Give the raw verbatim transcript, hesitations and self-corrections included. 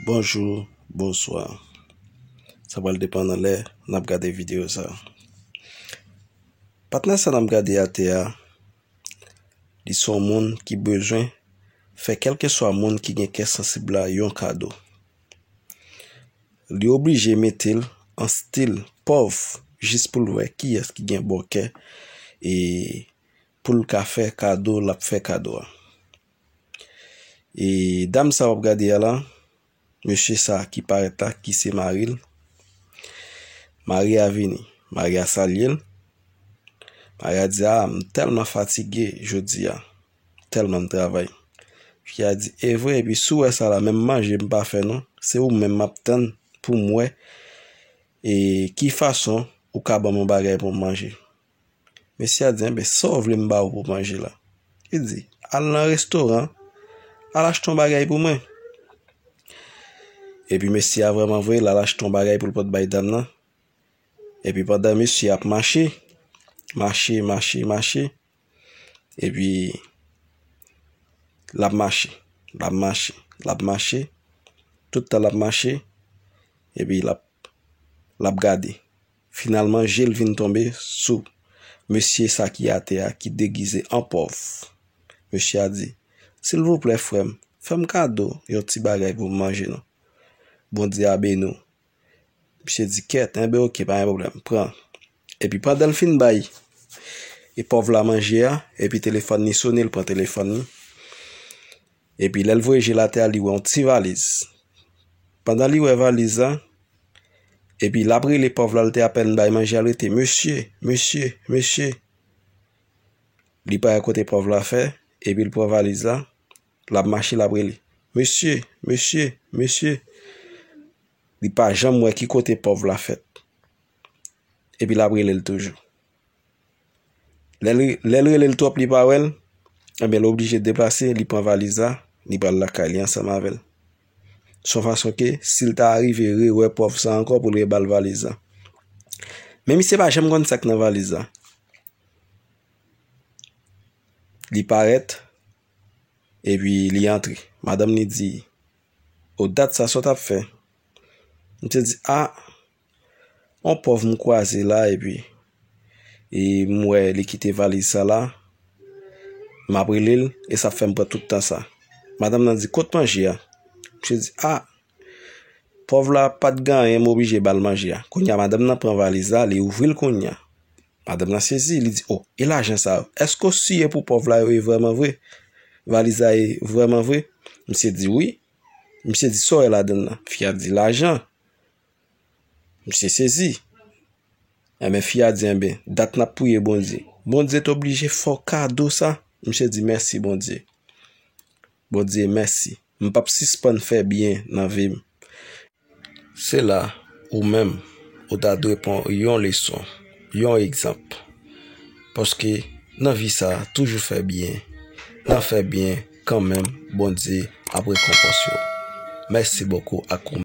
Bonjou, bonswa. Sa pral depann nan lè n ap gade videyo sa. Patnè sa n ap gade atè a, li se yon moun ki bezwen fè kèlkeswa moun ki gen kè sansib la yon kado. Li oblije mete l an stil pòv jis pou l wè kiyès ki gen bon kè e pou l ka fè kado l ap fè kado a. E dam sa w ap gade a la, mesye sa ki parèt la, ki se mari l, mari a vini, mari a salye l. Mari a di, "A, m tèlman fatige jodi a, tèlman m travay." Fi a di, "E vre, epi si w wè sa la, menm manje m pa fè non, se ou menm m ap tann pou m wè e ki fason ou ka ban m yon bagay pou m manje." Mesye a di, "Enben, sa w vle m ba ou pou manje la?" Li di, "Al nan restoran, al achte yon bagay pou mwen." Epi mesye a vrèman vre, l al achte yon bagay pou l pot bay dam nan. Epi pandan mesye ap mache, mache, mache, mache, epi l ap mache, l ap mache, l ap mache, tout tan l ap mache, epi l ap, l ap gade. Finalman, je l vin tonbe sou mesye sa ki atè a, ki degize an pòv. Mesye a di, "Silvouplè, frè m, fè m kado yon ti bagay pou m manje non. Bondye a beni w." Misye di, "Kèt, enben oke, pa gen pwoblèm, pran." Epi pandan l fin bay e pòv la manje a, epi telefòn li sone, l pran telefòn li. Epi lè l voye je l atè a, li wè yon ti valiz. Pandan li wè valiz la, epi l ap rele pòv la, l te apèn bay manje a, l rete, "Mesye, mesye, mesye." Li pa wè kote pòv la fè, epi l pran valiz la, l ap mache, l ap rele, "Mesye, mesye, mesye." Li pa janm wè ki kote pòv la fèt. Epi l ap rele l toujou. Lè l, lè l rele l twòp, li pa wè l, enben, l oblije deplase, li pran valiz la, li pral lakay li ansanm avè l. Se yon fason ke, si l ta rive rewè pòv sa ankò, pou l reba l valiz la. Men misye pa janm konn sa k nan valiz la. Li parèt, epi li antre. Madanm li di, "O, dat sa, sa w t ap fè?" Misye di, "A, yon pòv m kwaze la, epi e m wè li kite valiz sa la, m ap rele l, e sa fè m pran tout tan sa." Madanm nan di, "Kot manje a?" Misye di, "A, pòv la pa t gen anyen, m oblije ba l manje a." Kounye a, madanm nan pran valiz la, li ouvri l kounye a. Madanm nan sezi, li di, "O, e lajan sa yo? Èske w si e pou pòv la yo ye vrèman vre? Valiz la ye vrèman vre?" Misye di, "Wi." Misye di, "Sa w wè ladan l lan?" Fi a di, "Lajan." Misye sezi. Enben, fi a di, "Enben, dat n ap priye Bondye. Bondye t oblije fè w kado sa?" Misye di, "Mèsi, Bondye. Bondye, mèsi. M p ap sispann fè byen nan vi m." Se la, ou menm, ou ta dwe pran yon leson, yon egzanp. Paske nan vi sa, toujou fè byen. Nan fè byen kanmenm, Bondye ap rekonpanse w. Mèsi bokou ak ou.